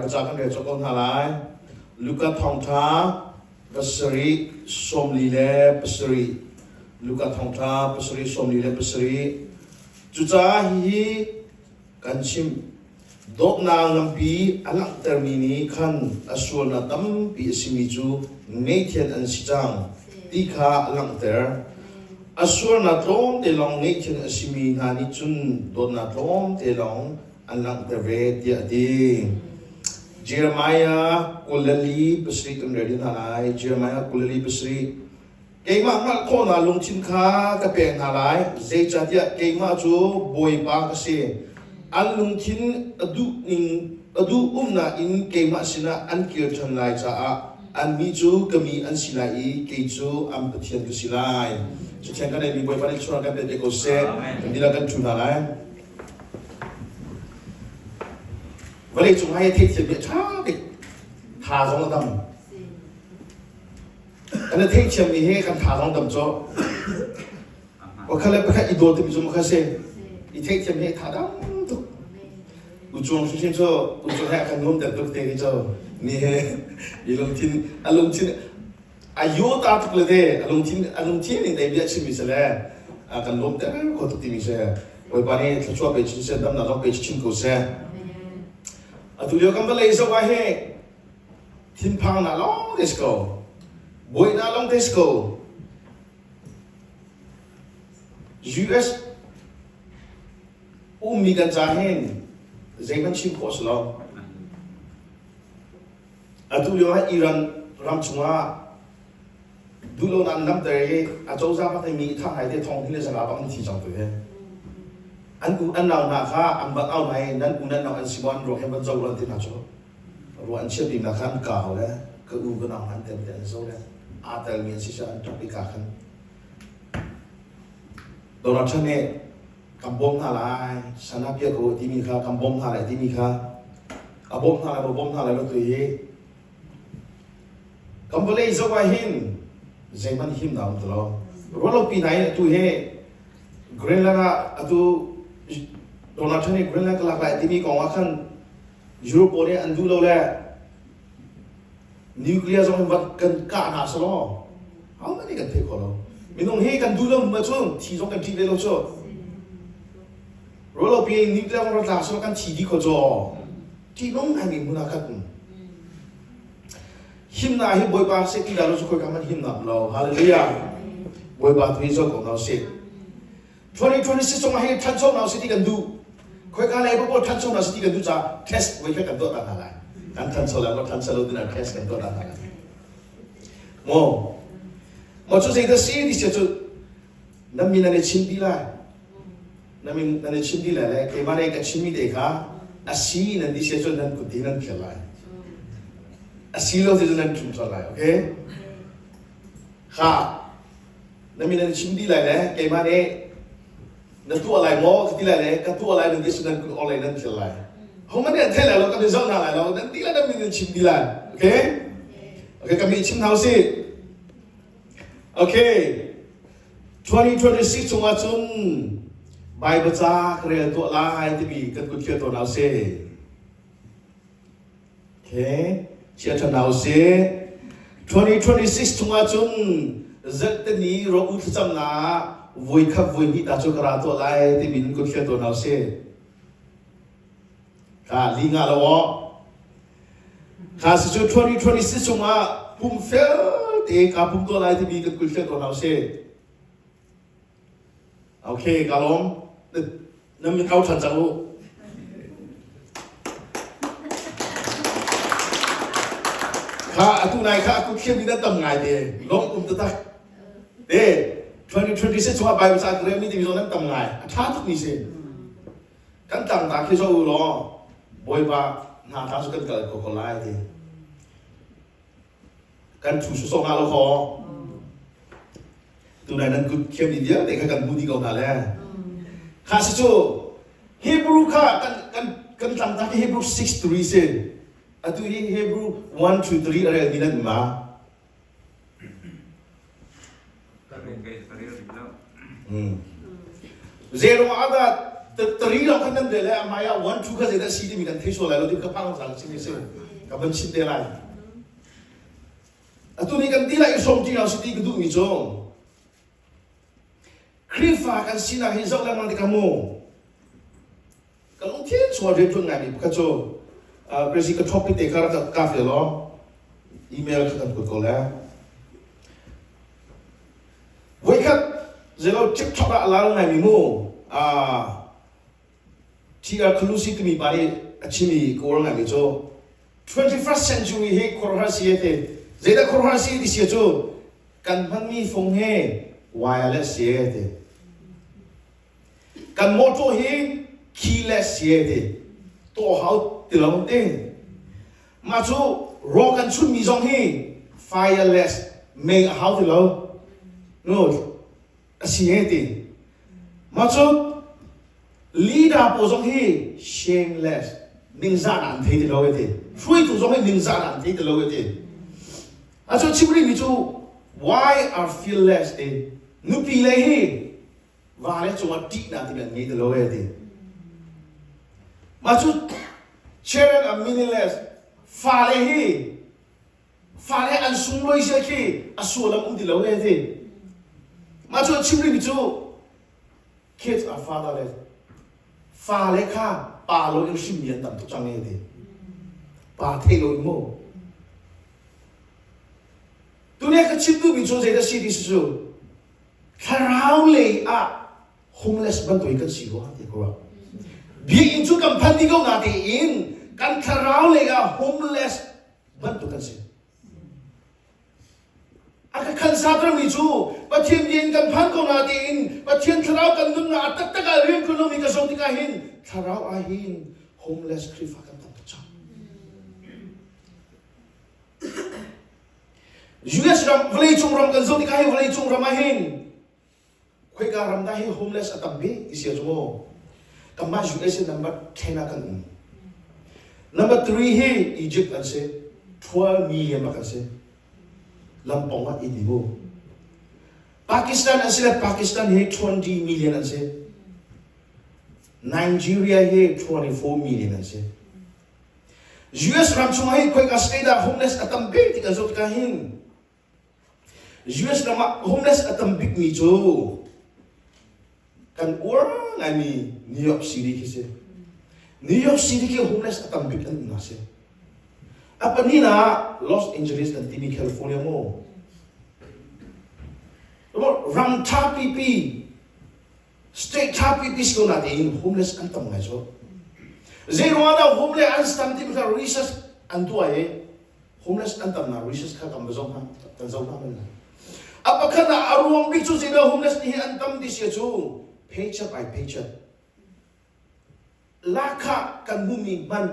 Bible ca kan rel cawk ko hna lai. Luka thawngṭha pasarih sawmli le pasarih. Luka thawngṭha pasarih sawmli le pasarih. Cucaah hihi kan chimh. Dawtnak nganpi a langhtermi nih khan a sualnak tampi a simi cu ngaihthian an si cang ti kha a langhter. A sualnak tlawmte lawng ngaihthian a simi hna nih cun dawtnak tlawmte lawng an langhter ve tiah a ti. Jeremiah 24 kan rel hna lai. Jeremiah 24. Keimah hngalh khawhnak lungthin kha ka pek hna lai, zeicahtiah keimah cu Bawipa ka si. An lungthin a duhning a duh umnak in keimah sinah an kir ṭhan lai caah annih cu ka mi an si lai i kei cu an Pathian ka si lai. Cathiang kan eimi Bawipa nih chungah kan pek te ko seh. Kan dihlak kan ṭhu hna lai. Vawlei cung ah hi theihthiam hi a ṭha bik. Tha zong a dam. Kan i theihthiammi hi kan tha zong dam cawh. Pakhat le pakhat i dawt timi cu makha si. I theihthiam hi tha dam tuk. Ucuang hrimhrim cu ucuang he a kan nuam ter tuk te hi cu ni he i lungthin a lungthin a yota tuk le te a lungthin a lungthin ning te bia chimmi si le a kan lawm ter kho tuk timi si. Bawipa nih thluachuah pe chin seh damnak zong pe chin ko seh. Atu lio kan vawlei zoh ah hi Thinphangnak lawng te si ko. Buainak lawng te si ko. US ummi kan ca hin zeihmanh chim khawh si lo. Atu lio ah Iran ram chungah duhlonak an lamter i a cozah bak in mi thah ngai te thong hin le zanga bak an thi cang tu hi. An u an nau hna kha an van au hna i nan u nan nau an si maw an ruak hin van zoh an ti hna cu. Ruah an chiat biknak kha an kau le ka u ka nau hna an tel te an zo le aa telmi an si cu an ṭap i ka khan Donald Trump nih kan bawm hna lai sana bia ko timi kha kan bawm hna lai timi kha a bawm hna lai maw bawm hna lai lo tu hi kan vawlei zoh ah hin zeihmanh himnak um ti lo ruahlopi hna in atu hi Greenland ah atu Donald Trump nih Greenland ka lak lai timi kong ah khan Europe pawl nih an duh lo le nuclear zong in kan kah hna selaw ahohmanh nih kan theih kho lo. Minung hi kan duh lo hnu ahcun thi zong kan ṭih ve lo cu. Ruahlopi nuclear zong rak tlak selaw kan thi dih kho caw. Ṭihnung ngaimi hmun ah kan um. Himnak hi Bawipa seh ti dah lo cu khoika hmanh himnak lo. Hallelujah. Bawipa tu hi zoh ko hna usih. 2026 chungah hi ṭhanchonak si ti kan duh. Khoika lei paoh ṭhanchonak si ti kan duh caah test voi khat kan tuah ta hna lai. Kan ṭhancho lai maw ṭhancho lo ding test kan tuah ta hna lai. Maw maw cu zeidah si ti sia cu nan min nan i chim dih lai. Nan min nan i chim dih lai le keimah nih ka chimmi te kha a si nan ti sia cu nan kut nan phial lai. A si lo ti cu nan ṭhum sual lai, okay? Kha Na min an chim dih lai le keimah nih na tuah lai maw ka ti lai le ka tuah lai nan ti nan kut orlei nan thil lai. Hohmanh nih an thei lai lo kan i zoh hna lai lo nan ti lai nan min an chim dih lai. Okay? Okay, ka mi chim hna usih. Okay. 2026 chungah cun Bible ca ka rel tuah lai timi kan kut khial tuah hna usih. Okay. Chia ṭha hna usih. 2026 chungah cun zarhteni ro u thlacamnak voi khat voi hnih ta cu ka ra tuah lai timi in kut hlial tuah hna usih. Ka li nga lo aw. Kha si cu 2026 chungah pum fel te ka pum tuah lai timi kan kut hlial tuah hna usih. Okay, ka lawm. Nan min au ṭhan cang u. Kha atu nai kha aku thiam mi nan tam ngai te. Lawm um taktak. Te 2026 chungah Bible ca ka rel mi timi zong nan tam ngai. A ṭha tuk mi si. Kan tlang ta khi zo u law Bawipa hna tla cu kan kal ko ko lai ti. Kan thu sawsawh hnga lo khaw. Tunai nan kut thiam ni vialte kha kan hmu dih ko hna le. Kha si cu Hebrew kha kan kan kan tlangtak hi Hebrew 6 3 si. Atu hi Hebrew 1 2 3 a rel mi nan um ma? Zei ruangah dah? Tari lawng khan nan rel le a hmai ah 1 2 kha zeidah si timi kan thei sual lai lo ti ka phang zang chim si ka van chim te lai. Atu ni kan ti lai i hrawm ti si ti ka duh mi cu Khrihfa kan sinak hi zoh lengmang tikah mu kan lungthin chuah rian ṭuan ngaimi pakhat cu Crazy ka topic te kha rak ka fial law email kha kan kuat ko le voikhat zeilo TikTok ah a lar ngaimi mu TR Kalusi timi pa nih a chimi ka uar ngaimi cu 21st century hi khuaruahhar si te zeidah khuaruahhar si ti si cu kan hmanmi phone he wireless si te kan motor hi keyless si te to hau ti lo te mah cu raw kan chunmi zong hi fireless mei a hau ti lo no a si he ti mah cu leader pawl zong hi shameless ningzah an thei ti lo ti hruaitu zong hi ningzah an thei ti lo ti a cu chim rihmi cu why are fearless ti nupi le hi va le cungah ṭihnak timi an ngei ti lo ti mah cu children are meaningless fale hi Fale an sunglawi sia khi a sullam um ti lo e ti. Mah cu a chim rihmi cu kids are fatherless. Fale kha pa lo in hrimmi an tam tuk cang e ti. Pa thei lo in mu. Tuni ka chim duhmi cu zeidah si ti si cu thlarau lei ah homeless bantuk in kan si rua ti ka ruah. Biakinn cu kan phan dih ko na tein kan thlarau lei ah homeless bantuk kan si. A ka khan satrami cu Pathian bia in kan phan ko na tiin Pathian thlarau kan nunnak a taktak ah rian ṭuan lomi ka zoh tikah hin thlarau ah hin homeless Khrihfa kan tam tuk cang. US ram vawleicung ram kan zoh tikah hin vawleicung ram ah hin Khoika ram dah hi homeless a tam bik ti sia cu maw? Kanmah USA number 10 ah kan um. Number 3 hi Egypt an si. 12 million bak an si. Lampong ah in mu. Pakistan an si le Pakistan hi 20 million an si. Nigeria hi 24 million an si. US ram chung hi khoika state ah homeless a tam bik ti kan zoh tikah hin US ram ah homeless a tam bikmi cu kan uar ngaimi New York City khi si. New York City khi homeless a tam bik an um si. A pahnihnak ah Los Angeles kan timi California mu. Ram ṭha pipi State ṭha pipi si ko natein homeless an tam ngai cu. Zei ruangah dah homeless an tam ti kha research an tuah i homeless an tamnak research kha kan va zoh hna kan zoh hna bal A pakhat ah a ruang bik cu zeidah homeless nih hi an tam ti sia cu paycheck by paycheck Lahkhah kan hmuhmi hmanh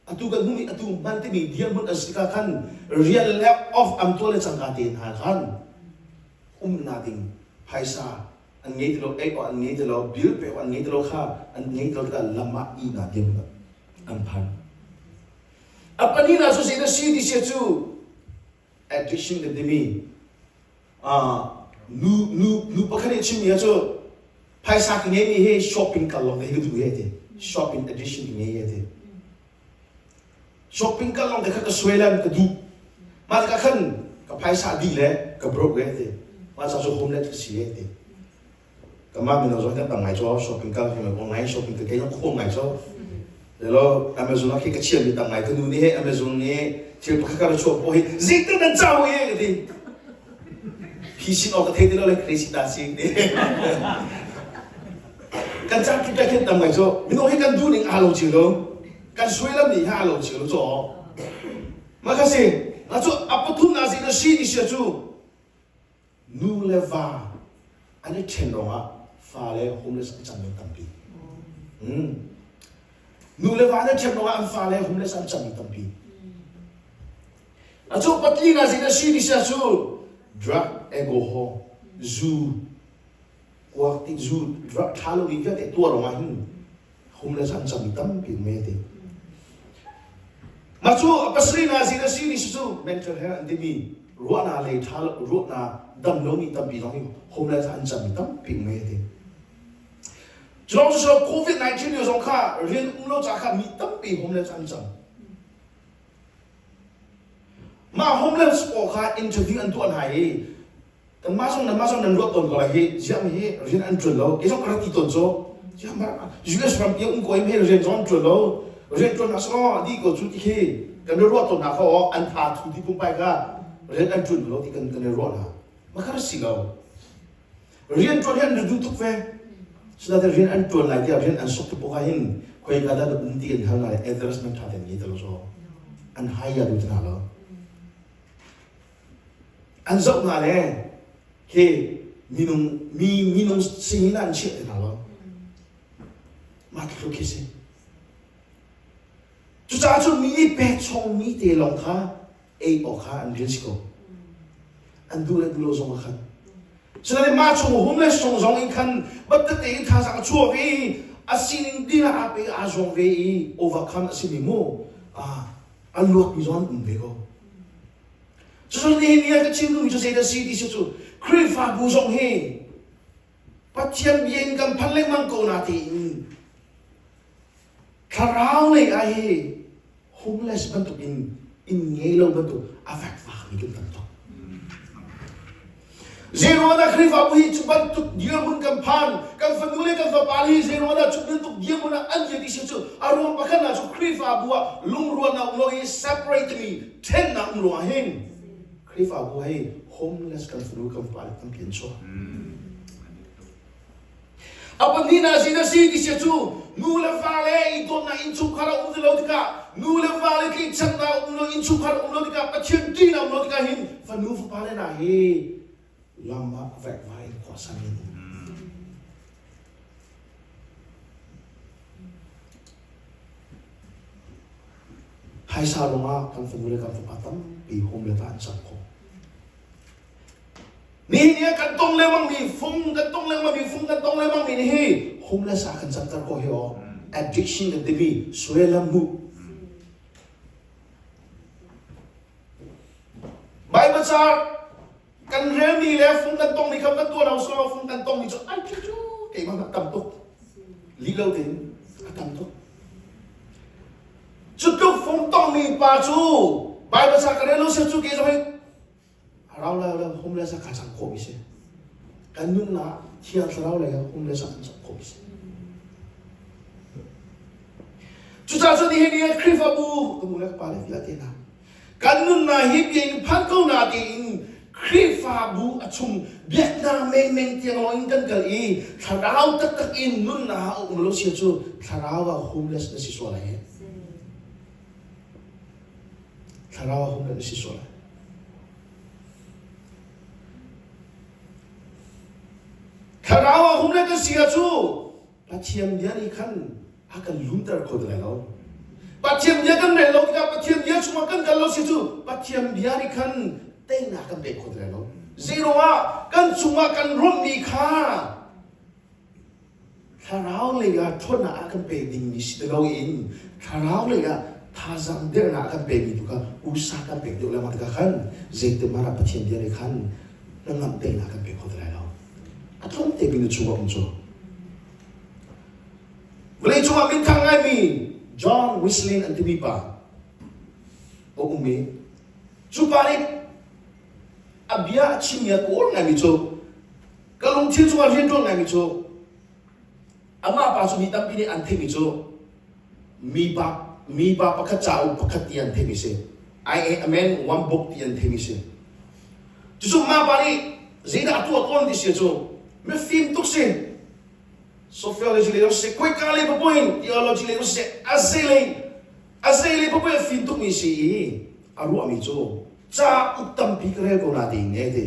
atu kan hmuhmi atu hman timi dirhmun an si tikah khan rian le off an tuah le cangka te hna khan umnak ding phaisa an ngei ti lo ei awk an ngei ti lo bill pek awk an ngei ti lo kha an ngei ti lo tikah lam ah ihnak ding an phan. A pahnihnak cu zei na si ti sia cu addiction kan timi nu nu nu pakhat nih chimmi cu phaisa ka ngeimi hi shopping kal lawng te hi ka duh he ti shopping addiction ka ngei he ti shopping kal lawng te kha ka suailan ka duh mah tikah khan ka phaisa dih le ka broke he ti mah ca cu homeless ka si he ti Kanmah mino zong kan tam ngai caw shopping kal hi online shopping te kei khawm ngai caw Lelo Amazon ah khi ka chiami tam ngai ka nu nih he Amazon nih thil pakhat ka chuak po hi zeitin nan cau ye ka ti phisin awk ka thei ti lo le crazy ta si ti kan cang ki khin tam ngai caw mino hi kan duh ning aa lo cio lo kan suailam nih hi aa lo cio lo caw mah kha si na cu a pathum na si na si ni sia cu Nu le va an i ṭhen ruangah fale homeless an cangmi tampi. Mm. Nu le va an i ṭhen ruangah an fale homeless an cangmi tampi. A cu patling ah zeidah si ti sia cu drug alcohol zu kuak ti zu drug ṭha lo mi vialte tuah ruangah hin homeless an cangmi tampi me ti. Mah cu pasarih na zin a si mi cu mental health an timi ruahnak lei ṭha ruahnak dam lomi tampi zong hi homeless an cangmi tampi me ti. Cu cu COVID-19 lio zong kha rian um lo ca kha mi tampi homeless an cang. Mah homeless pawl kha interview an tuah hna i kanmah zong nanmah zong nan ruat tawn ko lai hi ziah mi hi rian an ṭuan lo kei zong ka rak ti tawn cu ziah US ram i um ko i rian zong an ṭuan lo rian ṭuan hna selaw di ko cu ti khi kan i ruah tawn hna kha aw an tha thu ti pumpai kha rian an ṭuan lo ti kan kan i ruah hna ma kha si lo rian ṭuan hi an duh tuk ve sinain rian an ṭuan lai tiah rian an sok tuk ah hin khoi ka dah um ti an hal lai address man ṭha ten ngei te lo so an hai ya du te hna lo An zoh hna le hi minung mi minung singin an chiah ti hna lo. Mah tluk khi si. Cucaah cun mi nih pek chongmi te lawng kha ei awk kha an rian si ko. An duh le duh lo zong ah khan. Sinain mah chung homeless chung zong in khan battete in thazaang a chuak i a sining ding ah aa pe aa zuam ve i overcome a simi mu a luatmi zong an um ve ko. Cucu nihin ni ah ka chim duhmi cu zeidah si ti si cu Khrihfabu zong hi Pathian bia in kan phan lengmang ko na tiin thlarau lei ah hi homeless bantuk in inn ngei lo bantuk a fekfakmi kan tam tuk. Zeiruangah Khrihfabu hi cu bantuk dirhmun kan phan, kan fanu le kan fapa hi zeiruangah cu bantuk dirhmun ah an dir ti si cu a ruang pakhat na cu Khrihfabu ah lungrualnak um lo i separate mi ṭhennak um ruangah hin Khrihfabu hi homeless kan fanu kan fapa le tampi an chuak. A pahnihnak si na si ti si cu nu le fale i dawtnak innchungkhar a um ti lo tikah nu le fale tlaihchannak um lo innchungkhar um lo tikah Pathian ṭihnak um lo tikah hin fanu fapale hna hi lam ah vekvai in khua san in um. Phaisa lawngah kan fanu le kan fapa tampi homeless ah an cang khawh. Nihin ni ah kan tong lengmang mi fung kan tong lengmang mi fung kan tong lengmang mi nih hi homeless ah kan canter ko hi aw addiction kan timi sualam mu Bible ca kan relmi le fung kan tong mi kha kan tuah lo so fung kan tong mi cu ai cu cu keimah tam tuk li lo tein a tam tuk cu tluk fung tong mi pa cu Bible ca ka rel lo se cu ke zong hi Rau lai lo homeless ah ka cang khawh mi si. Kan nunnak Thiang Thlarau lei ah homeless ah kan cang khawh mi si. Cucaah cun nihin ni ah Khrihfabu ka nu le ka pa le vialte hna kan nunnak hi bia in phan ko na tiin Khrihfabu a chung biaknak menmen tiang lawng in kan kal i thlarau taktak in nunnak a um lo sia cu thlarau ah homeless na si sual lai. Thlarau a hum na si sual lai. Thlarau a hum le kan si cu Pathian bia nih khan a kan lumter kho ti lai lo. Pathian bia kan rel lo tikah Pathian bia chungah kan kal lo si cu Pathian bia nih khan teinak kan pek kho ti lai lo. Zeiruangah kan chungah kan rummi kha Thlarau lei ah ṭhawnnak a kan pe dingmi si ti loin thlarau lei ah thazaang dernak a kan pemi tu kha usa kan pek deuh lengmang tikah khan zeitimah ah Pathian bia nih khan hnangam teinak kan pe kho ti lai lo. A tlawmte mi na chungah um cu. Vawlei cungah minthang ngaimi John Wesley an timi pa a um i cu pa nih a bia a chimmi a kawl ngaimi cu Ka lungthin chungah rianṭuan ngaimi cu amah pa cu mi tampi nih an theihmi cu mipa mipa pakhat cauk pakhat ti an theihmi si. I a man one book ti an theihmi si. Cucu mah pa nih zeidah a tuah tawn ti si cu mifim tuk si. Sociology lei zong si, kuika lei papoin theology lei zong si, a zei lei a zei lei papoin a fim tukmi si i a ruahmi cu cauk tampi ka rel ko na tiin ne ti.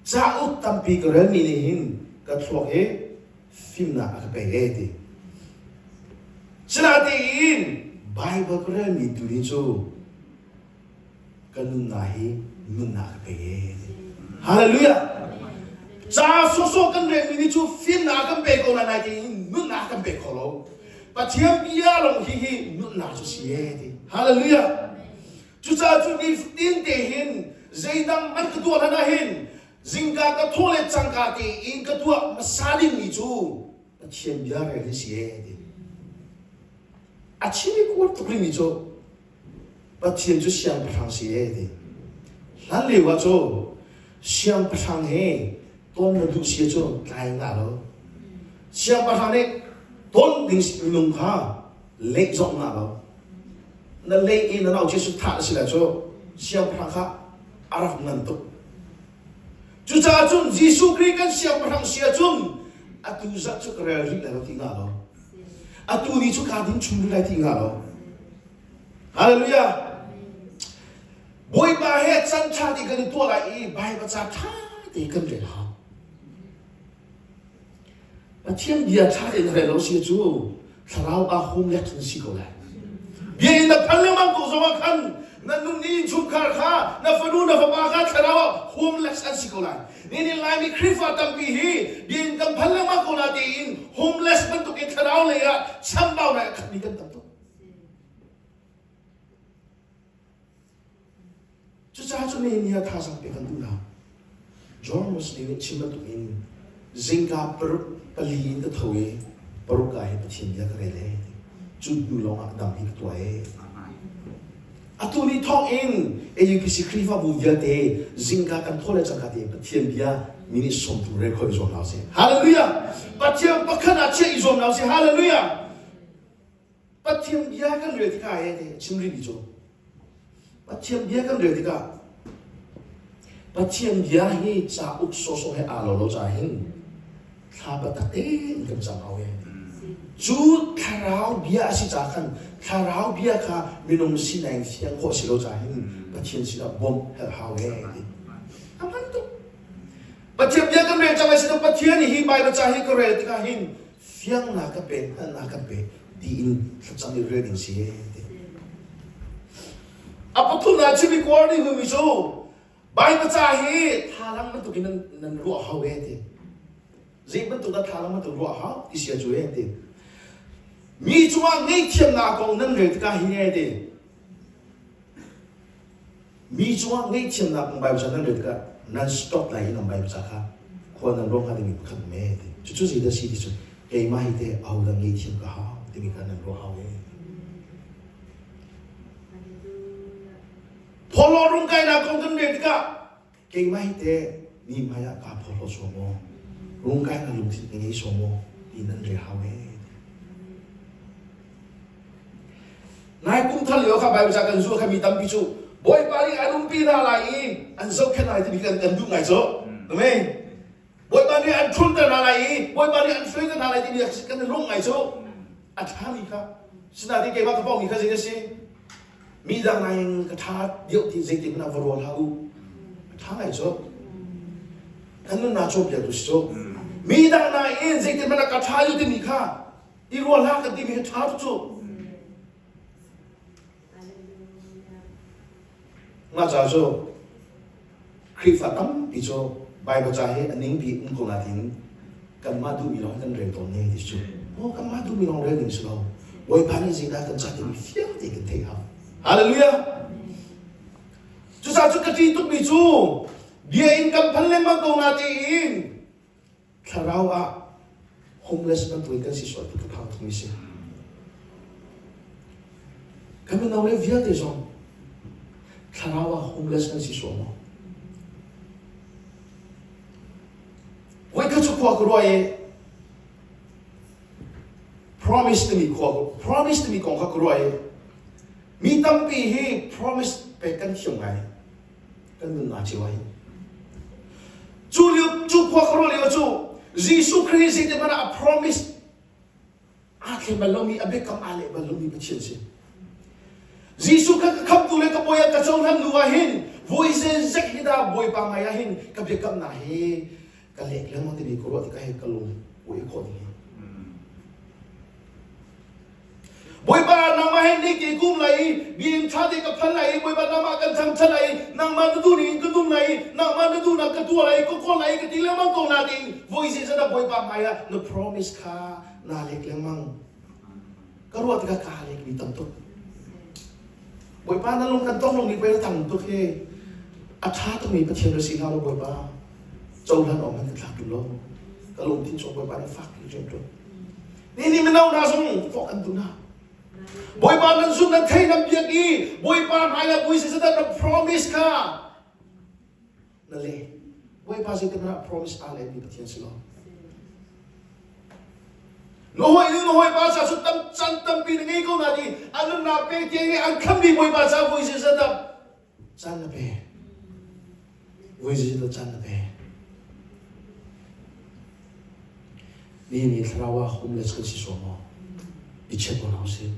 Cauk tampi ka relmi nih hin ka thluak hi fimnak a ka pek ee ti. Sinain Bible ka relmi tu nih cu ka nunnak hi nunnak ka pek ee ti. Hallelujah! Ca sawsawh kan relmi nih cu fimnak kan pe ko lai tiin nunnak kan pe kho lo. Pathian bia lawng hi hi nunnak cu si ee ti. Hallelujah! Cucaah cu nifatin te hin zeidang hmanh ka tuah hlan ah hin zingka ka thawh le cangka tein ka tuah hmasa dingmi cu Pathian bia rel hi si ee ti. A chim i kuat tuk rihmi cu Pathian cu siangpahrang si ee ti. Hlan lio ah cu siangpahrang he ton na duh si cu tlai nga lo. Siangpahrang nih ton ding minung kha leh zong nga lo. Na leh i na nau Jesuh thah na si lai cu siangpahrang kha a rak ngan tuk. Cucaah cun Jesuh Khrih kan siangpahrang si ahcun atu zat cu ka rel rih lai lo ti hnga lo. Atu ni cu kaa ding chung rih lai ti hnga lo. Hallelujah. Bawipa he can ṭha ti kan i tuah lai i Baibal ca ṭha te kan rel hau. Pathian bia ṭha tein rel lo si cu thlarau ah homeless na si ko lai. Bia in na phan lengmang ko zong ah khan na nun ni chungkhar kha na fanu na fapa kha thlarau ah homeless an si ko lai. Nihin Laimi Khrihfa tampi hi bia in kan phan lengmang ko na tiin homeless bantukin thlarau lei ah chambaunak a khatmi kan tam tuk. Cucaah cu nihin ni ah thazaang pek kan duh hna. John Wesley nih chim bantukin zingka paruk pali in ka tho i paruk ah hi Pathian bia ka rel ee ti. Cu hnu lawngah dam hi ka tuah ee. Atu ni thawk in AUPC Khrihfabu vialte zingka kan thaw le cangka tein Pathian bia minute 30 rel khawh i zuam hna usih. Hallelujah! Pathian pakhat ah chiah i zuam hna usih. Hallelujah! Pathian bia kan rel tikah he chim rihmi cu Pathian bia kan rel tikah Pathian bia hi cauk sawsawh he aa lo lo caah hin thla biatak tein kan cam hau he. Cu thlarau bia a si caah khan thlarau bia kha minung sining fiang khawh si lo caah hin Pathian sinah bawmh herh hau he ti. A hman tuk. Pathian bia kan rel cang ai si Pathian hi Bible ca hi ka rel tikah hin fiangnak ka pe hngalhnak kan pe tiin thlacam i rel ding si ti. A pathumnak chimi kuar ding humi cu Bible ca hi thalang bantukin nan nan ruah hau e ti. Zei bantuk dah thalang bantuk ruah hau ti sia cu e ti. Mi cungah ngaihthiamnak kong nan rel tikah hi e ti. Mi cungah ngaihthiamnak kong Bible ca nan rel tikah nan stop lai i nan Bible ca kha khua nan ruah hnga dingmi pakhat um ee ti. Cucu zeidah si ti cu keimah hi teh ahodah ngaihthiam ka hau timi kha nan ruah hau ee. Phawhlaw rungkainak kong kan rel tikah keimah hi teh mi hmai ah kaa phawhlaw sual maw? Rungkainak lungthin ka ngei sual maw? ti nan rel hau ee. Nai kum thar lio kha Bible ca kan zul kha mi tampi cu Bawipa nih an umpi hna lai i an zohkhenh lai timi kan kan duh ngai cu. Amen. Bawipa nih an ṭhunter hna lai i Bawipa nih an hruaiter hna lai timi kan i lung ngai cu. A ṭhami kha. Sinain keimah ka pawngmi kha zei a si? Mi dang nai in ka ṭha deuh ti zeitin hmanh ah va rual hlah u. A ṭha ngai cu. Kan nunnak cawnpiaktu si cu. Mi dang nai in zeitin hmanh ah ka ṭha deuh timi kha I rual hlah kan timi hi ṭha tuk cu. Mah ca cu Khrihfa tampi cu Bible ca hi a ningpi um ko nain kanmah duhmi lawng kan rel tawn ne ti cu. Oh, kanmah duhmi lawng rel ding si lo. Bawipa nih zeidah kan ca timi fiang tein kan theih hau. Hallelujah! Cucaah cu ka ṭih tukmi cu bia in kan phan lengmang ko na tiin Thlarau ah homeless bantukin kan si sual ti ka phang thumi si. Kan mino le vialte zong thlarau ah homeless kan si sual maw? Voikhat cu khua ka ruah i promise timi khua promise timi kong kha ka ruah i mi tampi hi promise pek kan thiam ngai. Kan nunnak cio ah hin. Cu lio cu khua ka ruah lio cu Jesuh Khrih zeitik hmanh ah a promise aa thleng bal lomi a biakam aa leh bal lomi Pathian si. Jesuh kha ka khamtu le ka bawi ah ka cohlan hnu ah hin voi zeizek hi dah Bawipa ngai ah hin ka biakamnak hi ka lek lengmang timi ka ruah tikah hi ka lung uai khawh ding hi. Bawipa nangmah he ni ke kum lai i biin ṭha te ka phan lai i Bawipa nangmah kan thangṭhat lai i nangmah na duh ning ka nung lai i nangmah na duhnak ka tuah lai i ka kawl lai i ka ti lengmang ko na tiin voi zeizat dah Bawipa hmai ah na promise kha naa lek lengmang. Ka ruah tikah kaa lekmi tam tuk. Bawipa na lung kan tong lomi pei na tam tuk hi a ṭha tukmi Pathian na si hna lo Bawipa cohlan awk hmanh ka thlak ṭung lo ka lungthin chung Bawipa na fak in rian ṭuan. Ni ni mino hna zong fawh kan duh hna. Bawipa nan zumh nan thei nan biak i Bawipa hmai ah vui siseh na promise kha na le. Bawipa zeitin dah promise aa lehmi Pathian si lo. Na hawi nu na hawipa ca cu tam can tampi na ngei ko na ti an nunnak pe tiang i an khammi Bawipa ca vui siseh dah caan na pe. Vui siseh dah caan na pe. Ni ni thlarau ah homeless kan si sual maw? I check ko hna usih.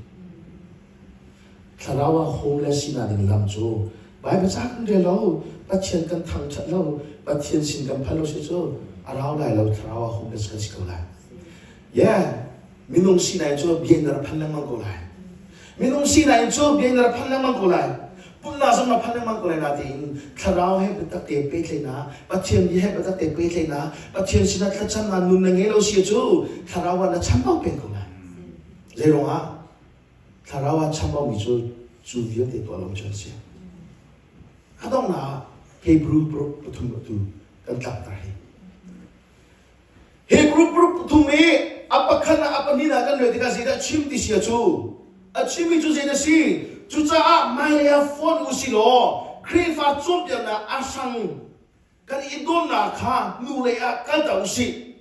Thlarau ah homeless sinak ding lam cu Bible ca kan rel lo, Pathian kan thangṭhat lo, Pathian sin kan phal lo si cu a rau lai lo thlarau ah homeless kan si ko lai. Yeah, minung sinak in cu bia in na rak phan lengmang ko lai. Minung sinak in cu bia in na rak phan lengmang ko lai. Pumnak zong na phan lengmang ko lai natein thlarau he biatak te pehtlaihnak, Pathian bia he biatak te pehtlaihnak, Pathian sinah thlacamnak nun na ngei lo si cu thlarau ah na chambau peng ko lai. Zeiruangah thlarau ah chambaumi cu cu vialte tuah lo cu an si. A donghnak ah Hebrew paruk pathum atu kan tlakter hi. Hebrew paruk pathum i a pakhat ah a pahnihnak kan rel tikah zeidah chim ti sia cu a chimmi cu zeidah si cucaah hmailei ah fon u si law Khrihfa cawnpiaknak a hrang kan i dawtnak kha hnulei ah kalter u sih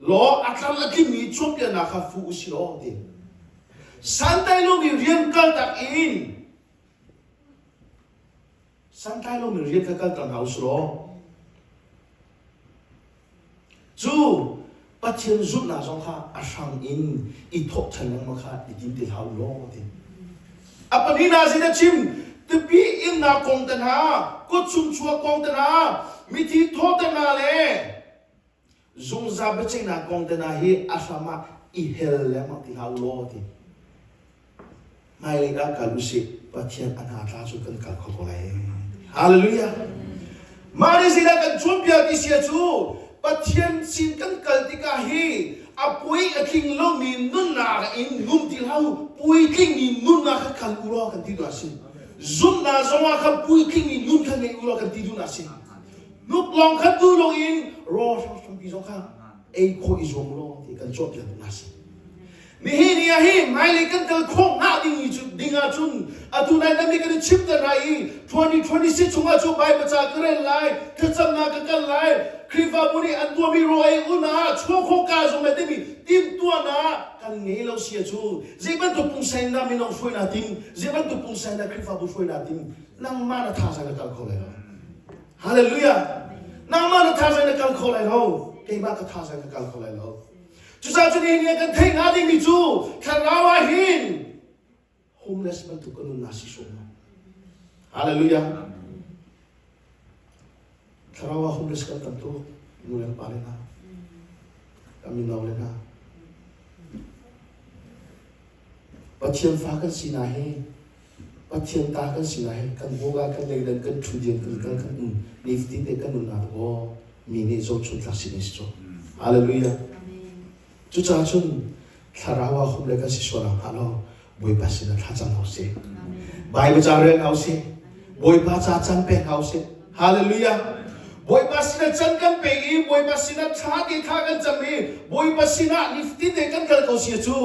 law a tlam a tlingmi cawnpiaknak kha fu u si law ti santai lomi rian kaltak in santai lomi rian kha kalter hna u si law Cu Pathian zumhnak zong kha a hrang in i thawh ṭhan lengmang kha i tim ti hlah u law ti. A pahnihnak sin a chim tupi innak kong te hna, kut chuak kong te hna, mithi thawh te hna le zungzal biaceihnak kong te hna hi a hram ah i hel lengmang ti hlah u law ti. Hmailei ah kal usih, Pathian a hna tla cu kan kal kho ko lai. Hallelujah. Mah nih zeidah kan cawnpiak ti sia cu Pathian sin kan kal tikah hi a pui a tling lomi nunnak in nun ti hlah u, puitlingmi nunnak kha kal u law kan ti duh a si. Zumhnak zongah kha puitlingmi nun kha ngei u law kan ti duhnak a si. Nuk lawng kha tu lawngin raw hrampi zong kha ei khawh i zuam law ti kan cawnpiak duhnak a si. Nihin ni ah hi hmailei kan kal khawh hnga ding cu ding ahcun atu nai nan nih kan i chim te lai i 2026 chungah cu Bible ca ka rel lai, thlacamnak ka kal lai, Khrihfabu nih an tuahmi raw ei un ah chuah khawh ka zong lai timi timhtuahnak kan ngei lo sia cu zei bantuk pungsan dah mino hruai na tim, zei bantuk pungsan dah Khrihfabu hruai na tim, nangmah na thazaang na kal kho lai lo. Hallelujah! Nangmah na thazaang na kal kho lai lo, keimah ka thazaang ka kal kho lai lo. Cucaah cu nihin kan theih hnga dingmi cu thlarau ah hin homeless bantuk kan nunnak si hrawm lo. Hallelujah. Thlarau ah homeless kan tam tuk nu le pa le hna kan mino le hna Pathian fa kan si na hi Pathian ta kan si na hi kan boga kan leidan kan ṭhudian kan kal kan um nifatin te kan nunnak aw mi nih zohchun tlak si si cu. Hallelujah. Cucaah cun thlarau ah hum le kan si sual ah hnga lo Bawipa sinah thlacam hau sih. Bible ca rel hau sih. Bawipa ca can pek hau sih. Hallelujah. Bawipa sinah can kan pe i Bawipa sinah thla ti thla kan cam i Bawipa sinah nifatin te kan kal ko si cu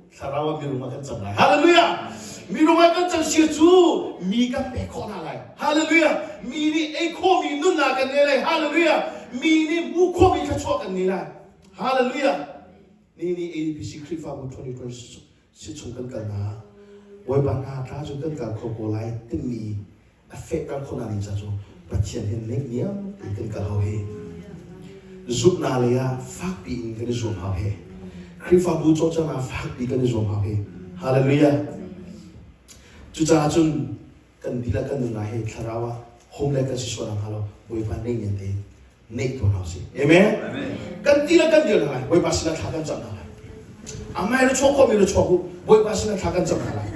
thlarau ah mirum ah kan cang lai. Hallelujah. Mirum ah kan cang si cu mi kan pek khawh hna lai. Hallelujah. Mi nih ei khawhmi nunnak kan ngei lai. Hallelujah. Mi nih hmuh khawhmi thluachuah kan ngei lai. Hallelujah. Ni ni ADPC Khrihfabu 2020 si chung kan kal na Bawipa hna tla cu kan kal kho ko lai timi a fehter khawhnak ding ca cu Pathian hin neihniam tein kan kal hau hi. Zumhnak lei ah fakpi in kan i zuam hau hi. Khrihfabu cawlcanghnak fakpi kan i zuam hau hi. Hallelujah. Cucaah cun kan dihlak kan nunnak hi thlarau ah homeless kan si sual hnga lo Bawipa neihniam tein neih tuah hna usih. Amen. Kan ti le kan dir hna lai. Bawipa sinah thla kan cam hna lai. Amai na chuak khawhmi na chuak u. Bawipa sinah thla kan cam hna lai.